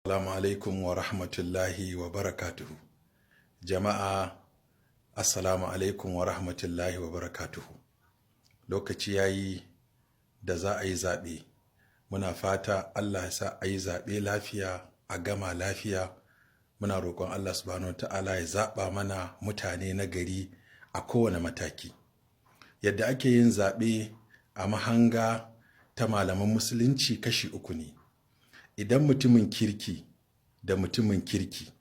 Assalamu alaikum wa rahmatullahi wa barakatuhu. Jama'a, assalamu alaikum wa rahmatullahi wa barakatuhu. Lokaci ya yi da za a yi zaɓe. Muna fata Allah ya sa a yi zaɓe lafiya, a gama lafiya. Muna roƙon Allah subhanahu wa ta'ala ya zaɓa mana mutane na gari a kowane mataki. Yadda ake yin zaɓe a mahanga ta malaman Musulunci kashi uku ne. Idan mutumin kirki da mutumin kirki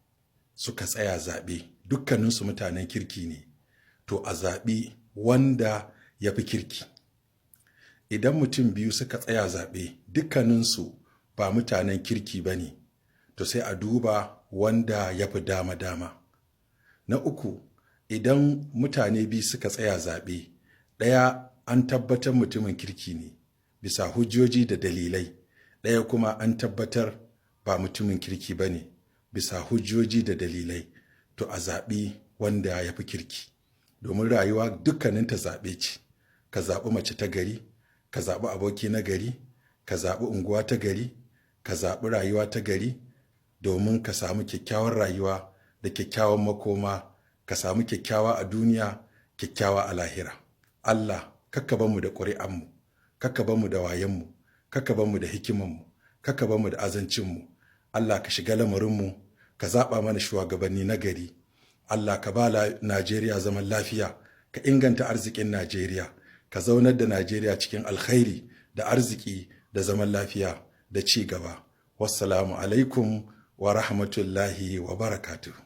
suka tsaya zaɓe, dukkaninsu mutanen kirki ne, to a zaɓi wanda ya fi kirki. Idan mutum biyu suka tsaya zaɓe, dukkaninsu ba mutanen kirki ba ne, to sai a duba wanda ya fi dama-dama. Na uku, idan mutane biyu suka tsaya zaɓe, ɗaya an tabbatar mutumin kirki ne bisa hujjoji da dalilai, ɗaya kuma an tabbatar ba mutumin kirki ba ne bisa hujjoji da dalilai, to a zaɓi wanda ya fi kirki. Domin rayuwa dukkaninta zaɓe ce. Ka zaɓi mace ta gari, ka zaɓi aboki na gari, ka zaɓi unguwa ta gari, ka zaɓi rayuwa ta gari domin ka samu kyakkyawar rayuwa da kyakkyawan makoma, ka samu kyakkyawa a duniya, kyakkyawa a lahira. Allah, kakka bar mu da ƙuri'anmu, kakka bar mu da wayonmu, kakka bar mu da hikimanmu, kakka bar mu da azancinmu. Allah, ka shiga lamarinmu, ka zaɓa mana shugabanni na gari. Allah, ka ba Najeriya zaman lafiya, ka inganta arzikin Najeriya, ka zaunar da Najeriya cikin alkhairi da arziki da zaman lafiya da ci gaba. Wassalamu alaikum wa rahmatullahi wa barakatuh.